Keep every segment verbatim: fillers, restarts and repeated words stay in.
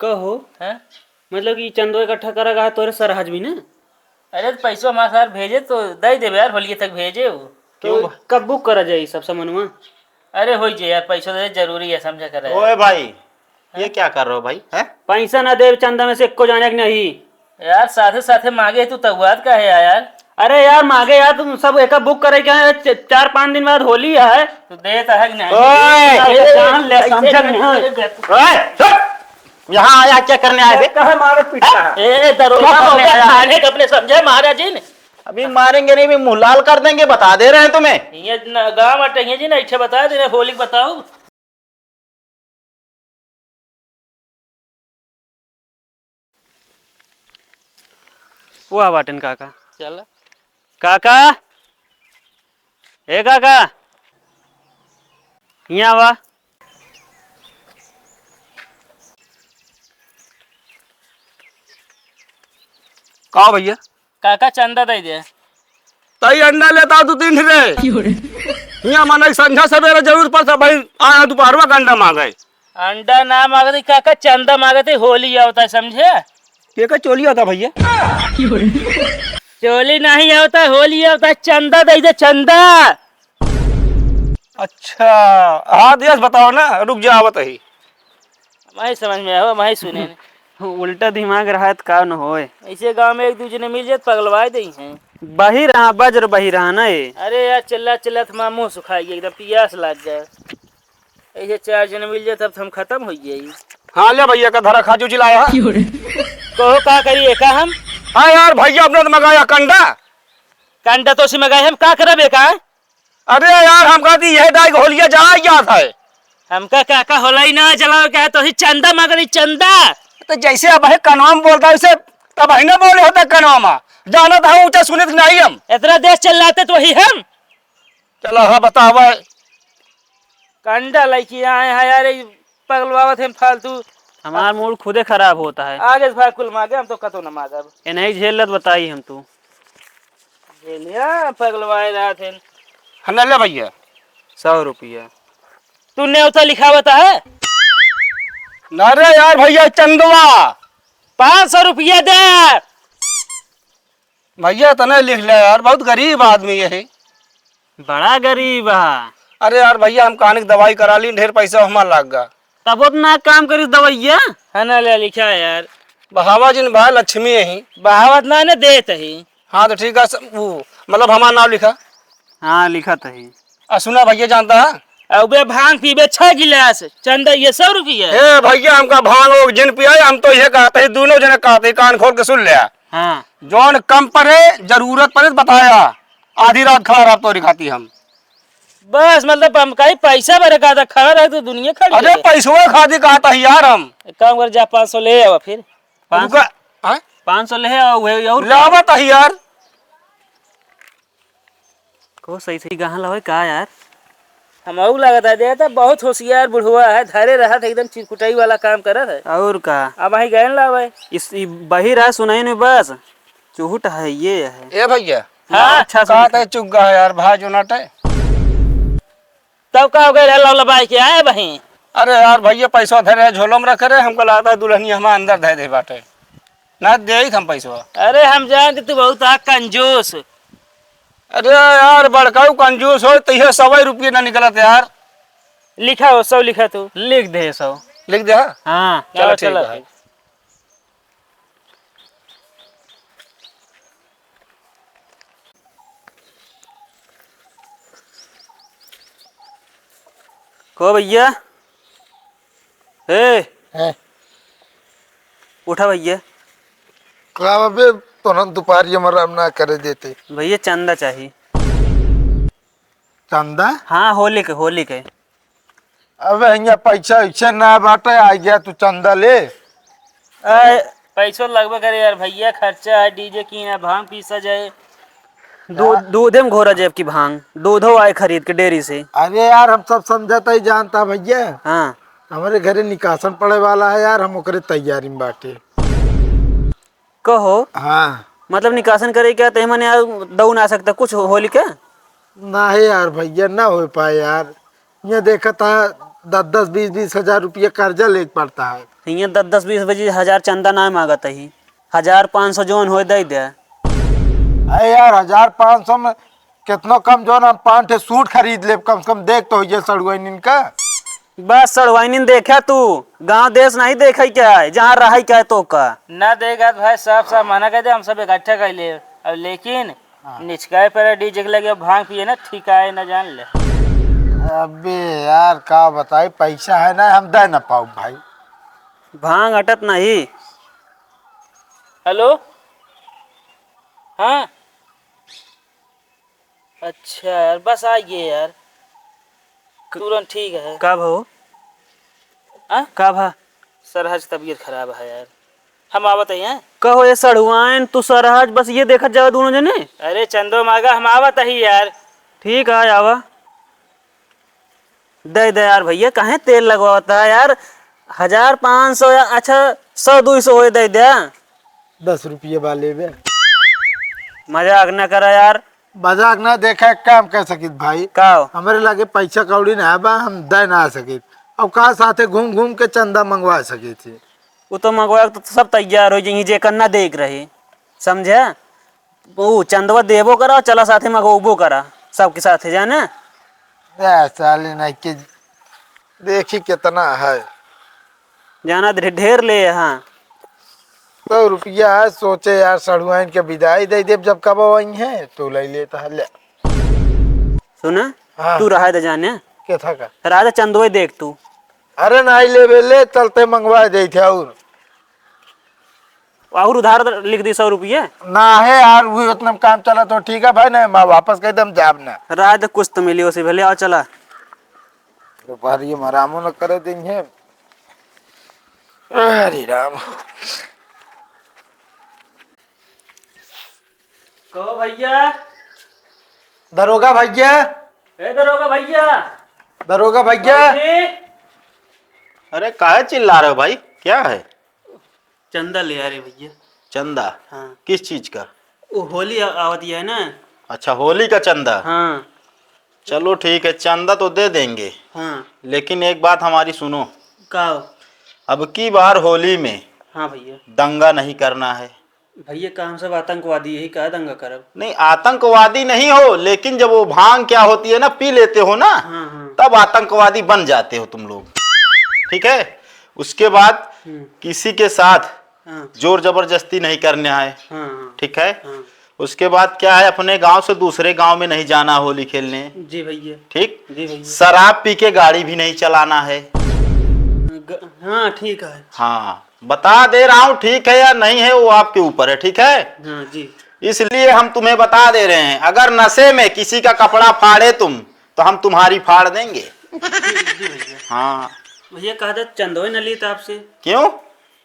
कहो, हैं? मतलब कि चंदो इकट्ठा करा गा तोरे सरहज भी ना? अरे तो पैसो हमारे साथ भेजे तो दे देबे यार, होलिये तक भेजे हो। तो क्यों बा- कब बुक करा जाई सब सामानवा? अरे होई जे यार, पैसो दे, जरूरी है, समझा कर रहे हैं। ओए भाई, ये हैं? क्या कर रहे हो भाई, हैं? पैसा ना दे चंदा में से एको जाने के नहीं। यार साथे साथे मांगे तू तगुआत का है यार? अरे यार मांगे यार, तुम सब एक बुक करे क्या है? च-, चार पाँच दिन बाद होली है। तू दे तो है कि नहीं? ओए! अरे जान ले, समझा नहीं है। ओए, चुप! यहाँ आया क्या करने आए बे? कहे मारे पीटा है? ए, दरोगा क्या हो करने गया? आया? थाने के अपने समझे महाराज जी ने? अभी मारेंगे नहीं, अभी मुँह लाल कर देंगे, बता दे रहे हैं तुम्हें। ये न, गाँव अटैंगे जी ना, इच्छा बता दे रहे, होली के बताओ। वाह बाटन काका। चल। काका, ए काका, हियाँ आवा। का भैया? काका चंदा दे दे। तई अंडा लेता तू तीन ठे। क्यों रे? हियाँ मनई संझा सवेरे जरूर पड़ता भाई, आया दोपहरवा का अंडा मांगे। अंडा ना मांगती काका, चंदा मांगती, होली आवता है समझे? के का चोली होता भैया? क्यों रे? चोली नहीं आवता, होली आवता है, चंदा दे दे चंदा। अच्छा, हाँ दियस बताओ ना, रुक जा आवत ही। मैं समझ में आवा, मैं सुने। उल्टा दिमाग रहा त का न होए। ऐसे गांव में एक दूजे ने मिल जाए त पगलवाए दे हैं। बही रहा, बज्र बही रहा ना ये। अरे यार, चिल्ला चिल्ला त हमारा मुंह सुखाई गया, एकदम पियास लाग गया। ऐसे चार जने मिल जाए तब तो हम खत्म हो जाई। हाँ ले भैया का धरा खाजू जिलाया है। कहो का करिए का हम? हाँ यार भैया, अपने तो मंगाया कंडा। कंडा तो उसी मंगाए, हम का करबे का? अरे यार, हम कहती यह दाई होलिया जलाई जात है। हमका काका होलाई ना जलावे के है, तो ही चंदा मांगली, चंदा। तो जैसे अब है कनवा में बोलता है, उसे तब ही ना बोले होता कनवा में। जाना था ऊंचा सुनित नहीं हम। इतना देश चिल्लाते तो वही हम। चलो, हाँ, बतावे। कंडा लइके आए हैं यार, ये पगलवावत हैं फालतू। हमार मूड खुदे खराब होता है। आगे से भाई कुल मांगे, हम तो कतो ना मांगब। ये नहीं झेल लत बताई हम तू। झेलिया पगलवाए रहत हैं। हाँ, ले भैया, सौ रुपया। तू नेवता लिखावता है? ना रे यार भैया, चंदवा। पाँच सौ रुपया दे। भैया, तने लिख ले यार, बहुत गरीब आदमी है। बड़ा गरीब है। अरे यार भैया, हम कहानी की दवाई करा ली, ढेर पैसा हमार लाग गा। तब उतना काम करिस दवाइया। है ना, ले लिखा है यार। बहावा जिन भाई लक्ष्मी यही। बहावत ना ने देत ही। हाँ तो ठीक है, स-, वो, मतलब हमार नाम लिखा। हाँ, लिखा तो ही। आ सुना भैया, जानता है? अबे भांग पीबे छह गिलास, चंदा ये सौ रुपया। ए भैया, हमका भांग ओग जिन पियाए, हम तो ये कहते ही, दोनों जने कहते ही, कान खोल के सुन ले। हाँ। जौन कम पड़े, जरूरत पड़े तो बताया, आधी रात खड़ा रह तोरी खाती हम। बस, मतलब, हम कहीं पैसा भरे का था, खड़ा रहे तो दुनिया खड़ी अरे, है। पैसवा खातिर कहा था यार हम। एक काम कर, जा, पाँच सौ ले आवा फिर। पाँच सौ? रुका, हाँ? पाँच सौ ले आवा, वही और लावत है यार। को सही सही गहन लावे का यार? हमहू लागत है, देखा, बहुत होशियार बुढ़वा है, धरे रहत है, एकदम चिरकुटाई वाला काम करत है। और का? अब वहीं गए लावे। इस, ई बहिर है, सुनाई नहीं बस। चुहुट है, ये है। ए भैया। हाँ। अच्छा, का सुन। तय चुग्गा है यार, भा जो नटे। तब का हो गए रे, लौला बाई के आए बही? अरे यार भैया, पैसा धरे है, झोलो में रखे रहे, हमको लगता है दुल्हनिया हमारे अंदर धरे दे बाटे। ना दे ही हम पैसा। अरे हम जान कि तू बहुत आ कंजूस। अरे यार, बड़काऊ कंजूस हो, तो यह सौ रुपये ना निकलत यार। लिखा हो, सौ लिखा तू। लिख दे सौ। लिख दे, हाँ? हाँ, चलो, चलो, ठीक चलो है। फिर। को भैया? ए! हैं? उठा भैया। का बे, तोहन दुपहरिया में आराम ना करे देते। भैया, चंदा चाही। चंदा? हाँ, होली के, होली के। अबे, हियाँ पैसा वैसा ना बाटे, आ गया तू चंदा ले। ए, पैसो लगबे करे यार भैया, खर्चा है, डीजे की है, भांग पीसा जाए। दू-, हाँ। दूधे में घोरा जाए अब की भांग, दूधो आए खरीद के डेयरी से। अरे यार, हम सब समझता ही जानता भैया। हाँ। हमरे घरे निकासन पड़े वाला है यार, हम ओकरे तैयारी में बाटे। कहो। हाँ। मतलब निकासन करे क्या, ते मने यार दऊ ना सकता कुछ होली के? ना है यार भैया, ना हो पाए यार। ये देखा था, दस दस, बीस बीस हजार रुपया कर्जा लेके पड़ता है। हियाँ दस दस बीस बजे हजार चंदा ना मांगत ही, हजार पाँच सौ जौन होए दे दे। अरे यार, हजार पाँच सौ में कितनो कम, जौन हम पाँच ठे सूट खरीद लेब, कम से कम देख तो होइए सड़ुआइन इनका। बस सड़ुआइन देखे तू, गांव देश नहीं देखे क्या है, जहाँ रहे क्या है तो का। ना देगा तो भाई, साफ साफ मना कर दे, हम सब इकट्ठा कर ले। अब लेकिन हाँ। निचकाए पर डीजे के लगे भांग पिए ना, ठीक है ना, जान ले। अबे यार, का बताई, पैसा है ना, हम दे ना पाऊ भाई। भांग अटत नहीं। हेलो, हाँ, अच्छा यार, बस आ गए यार, तुरंत ठीक है। का भा? हाँ? का भा? सरहज तबीयत खराब है यार, हम आवत ही हैं। कहो ये सड़ुआइन, तू सरहज बस ये देखत जाओ दोनों जने। अरे चंदो मागा, हम आवत ही यार। ठीक है, आवा। दे दे यार भैया, काहे तेल लगवाता है यार? हजार पाँच सौ या अच्छा, सौ दुई सौ होए दे दे। दस रुपये वाले बे। मजाक ना करा यार। मजाक ना, देखा, एक काम कर सकित भाई। का हो? हमरे लगे पैसा कौड़ी ना बा, हम दे ना सकित। अब का साथे घूम घूम के चंदा मंगवा सकित ही। वो तो मंगवा के तो सब तैयार हो जाइए, जेकर ना देख रहे, समझे? वो चंदवा देबो करा, चला साथे मंगवाबो करा, सबके साथे, जाने? ए, साले नहीं के देखी कितना है। जाना ढे-, ढेर ले, हाँ। सौ रुपया है, सोचे यार, सड़ुआइन के विदाई दे देब, जब कब आई है, तू ले लेता है, ले। सुना, हाँ। तू रहा दे जाने। के था का? रहा दे, चंदवे देख तू। अरे, नहीं लेबे, ले, चलते मंगवा दे थे और। और उधार लिख दी सौ रुपये। ना है यार, वो उतना में काम चला तो ठीक है भाई, नहीं, मैं वापस कह दे, हम जाब ना। रहा दे, कुछ तो मिली उसे, भले आओ, चला। दोपहरिया में आरामो न करे देंगे। अरे राम। कहो भैया। दरोगा भैया। ए दरोगा भैया। दरोगा भैया। बाबूजी। अरे काहे चिल्ला रहे हो भाई, क्या है? चंदा ले आ रहे भैया। चंदा? हाँ। किस चीज का? वो होली आ-, आवत ही है ना। अच्छा, होली का चंदा? हाँ। चलो ठीक है, चंदा तो दे देंगे। हाँ। लेकिन एक बात हमारी सुनो। का हो? अब की बार होली में हाँ भैया। दंगा नहीं करना है। भैया का हम सब आतंकवादी यही का दंगा करब? नहीं, आतंकवादी नहीं हो, लेकिन जब वो भांग क्या होती है ना, पी लेते हो ना, हाँ, हाँ। तब आतंकवादी बन जाते हो तुम लोग। ठीक है, उसके बाद हम्म। किसी के साथ हाँ। जोर जबरदस्ती नहीं करने आए, हाँ, हाँ। ठीक है? हाँ। उसके बाद क्या है, अपने गांव से दूसरे गांव में नहीं जाना होली खेलने। जी भैया। ठीक? जी भैया। शराब पी के गाड़ी भी नहीं चलाना है। ग-, हाँ, ठीक है। हाँ, बता दे रहा हूँ, ठीक है या नहीं है, वो आपके ऊपर है, ठीक है? हाँ जी। इसलिए हम तुम्हें बता दे रहे हैं, अगर नशे में किसी का कपड़ा फाड़े तुम, तो हम तुम्हारी फाड़ देंगे। जी, जी भैया। हाँ। भैया, कहा था चंदो ही न लीत आपसे। क्यों?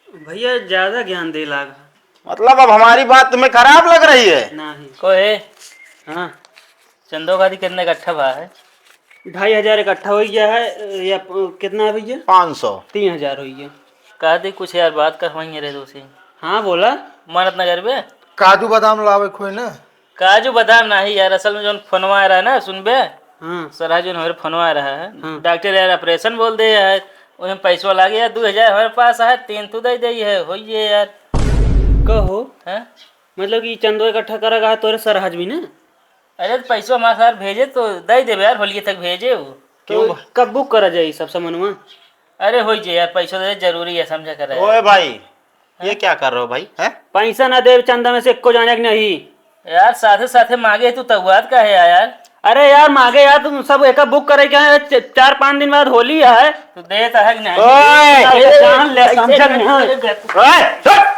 भैया ज्यादा ज्ञान दे लाग। मतलब अब हमारी बात तुम्हें खराब लग रही है? नहीं। को है? हाँ। चंदो का दी कितने इकट्ठा भा है? ढाई हजार इकट्ठा हो गया है, या प-, कितना है भैया? पाँच सौ। तीन हजार हो गया। कहा दी कुछ यार बात करवाइए रहे दो से। हाँ बोला। मानत नगर बे। काजू बादाम लावे खोए ना। काजू बादाम नाही यार, असल में जौन फोनवा आ रहा है ना, सुनबे? हाँ। सरहा जौन हमारे फोनवा आ रहा है, हाँ। डॉक्टर यार ऑपरेशन बोल दे है, ओमे पैसवा लागे यार, दो हजार हमारे पास है, तीन तू दे दे है, होइए यार। कहो? हैं? मतलब कि चंदो इकट्ठा करा गा तोरे सरहज भी ना? अरे तो पैसवा हमारे साथ भेजे तो दे देबे यार, होलिये तक भेजे हो। तो क्यों बा-, कब बुक करा जाई सब सामानवा? अरे होई जे यार, पैसा दे जरूरी है, समझा कर रहे हैं। ओए भाई, ये हैं? क्या कर रहे हो भाई, हैं? पैसा ना दे चंदा में से एको जाने के नहीं। यार साथे साथे मांगे तू तगुआत का है यार? अरे यार मांगे यार, तुम सब एक बुक करे क्या है? च-, चार पाँच दिन बाद होली है। तू दे तो है कि नहीं? ओए! अरे जान ले, समझा कि नहीं? ओए, चुप!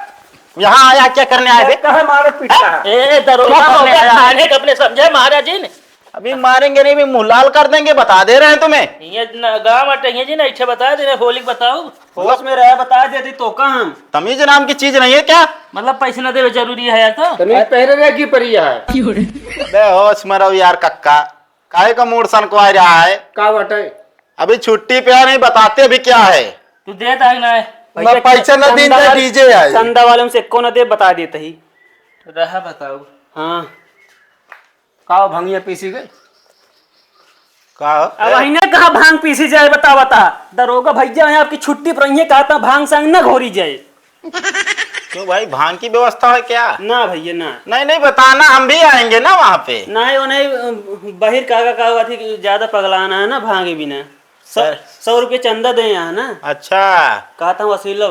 यहाँ आया क्या करने आए बे? कहाँ मारो पीट रहा है? ए, दरोगा क्या हो करने गया? आया? थाने के अपने समझे महाराज जी ने? अभी मारेंगे नहीं, अभी मुँह लाल कर देंगे, बता दे रहे हैं तुम्हें। ये न, गाँव अटे ये जी ना, इच्छा बता दे रहे, होली बताओ। होश में रहे, बता देती तो का हम। तमीज नाम की चीज नहीं है क्या? मतलब पैसे ना देवे जरूरी है यार तो? तमीज पहले रह की परी है। बे होश में रहो यार कक्का, काहे का मूड सनकवा रहा है? का बाटे? अभी छुट्टी पे है, नहीं बताते अभी क्या है। तू देता है ना? मैं भैया, पैसा ना चंदा दिन वाले, डीजे आए। चंदा वाले हमसे एको ना दे, बता देते ही। रहा बताओ। हाँ। का हो, भंगिया पीसी गई? का हो? अब अहिने कहाँ भांग पीसी जाए, बता, बता। दरोगा भैया हैं आपकी छुट्टी पर, अहिने कहा था भांग संग न घोरी जाए। क्यों भाई, भांग की व्यवस्था है क्या? ना भैया, ना। नहीं, नहीं, बताना, हम भी आएंगे ना वहाँ पे। नहीं, वो नहीं, बहिर काका का हुआ थी कि ज्यादा पगलाना है ना भांग बिना। सौ, सर। सौ रुपये चंदा दे यहाँ ना। अच्छा। कहा था वसूलो।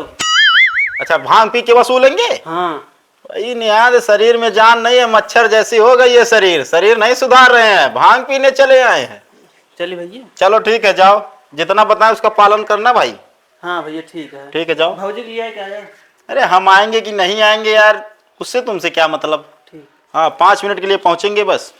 अच्छा, भांग पी के वसूलेंगे? हाँ। भाई निहाद, शरीर में जान नहीं है, मच्छर जैसी हो गई है शरीर, शरीर नहीं सुधार रहे हैं, भांग पीने चले आए हैं। चलिए भैया। चलो ठीक है, जाओ, जितना बताएं उसका पालन करना भाई। हाँ भैया, ठीक है। ठीक है, जाओ। भौजी के लिए आए क्या है? अरे हम आएंगे कि नहीं आएंगे यार, उससे तुमसे क्या मतलब। ठीक। हाँ, पाँच मिनट के लिए पहुँचेंगे बस।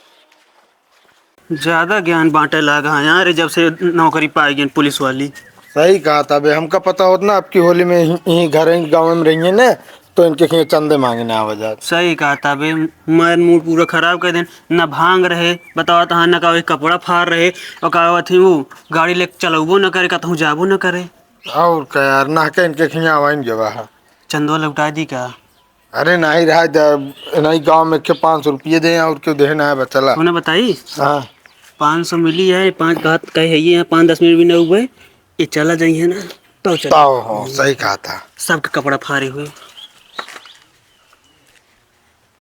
ज्यादा ज्ञान बांटे लागा है यार, जब से नौकरी पाई गई पुलिस वाली। सही कहा था बे, हमका पता होत ना, आपकी होली में यहीं, यहीं घर, यहीं गाँव में रहिए ना, तो इनके खियाँ चंदे मांगे ना आवा जात। सही कहा था बे, मार मूड पूरा खराब कर देन। ना भांग रहे, बतावा तहाँ, ना का कपड़ा फार रहे, और का थी वो गाड़ी ले चलबो न करे, कतहूँ जाबो न करे। और का यार, ना के इनके खियाँ आवाइन गवा है। चंदवा लौटा दी का? अरे नहीं रहा, नहीं गाँव में के पाँच सौ रुपये दे और क्यों दे ना है बचला। उन्हें बताई? हाँ। पाँच सौ मिली है, पाँच कहत कहे है ये, पाँच दस मिनट भी ना हुए, ये चला जाइए ना, तो चला। ताओ, हाँ, सही कहा था। सबके कपड़ा फारे हुए।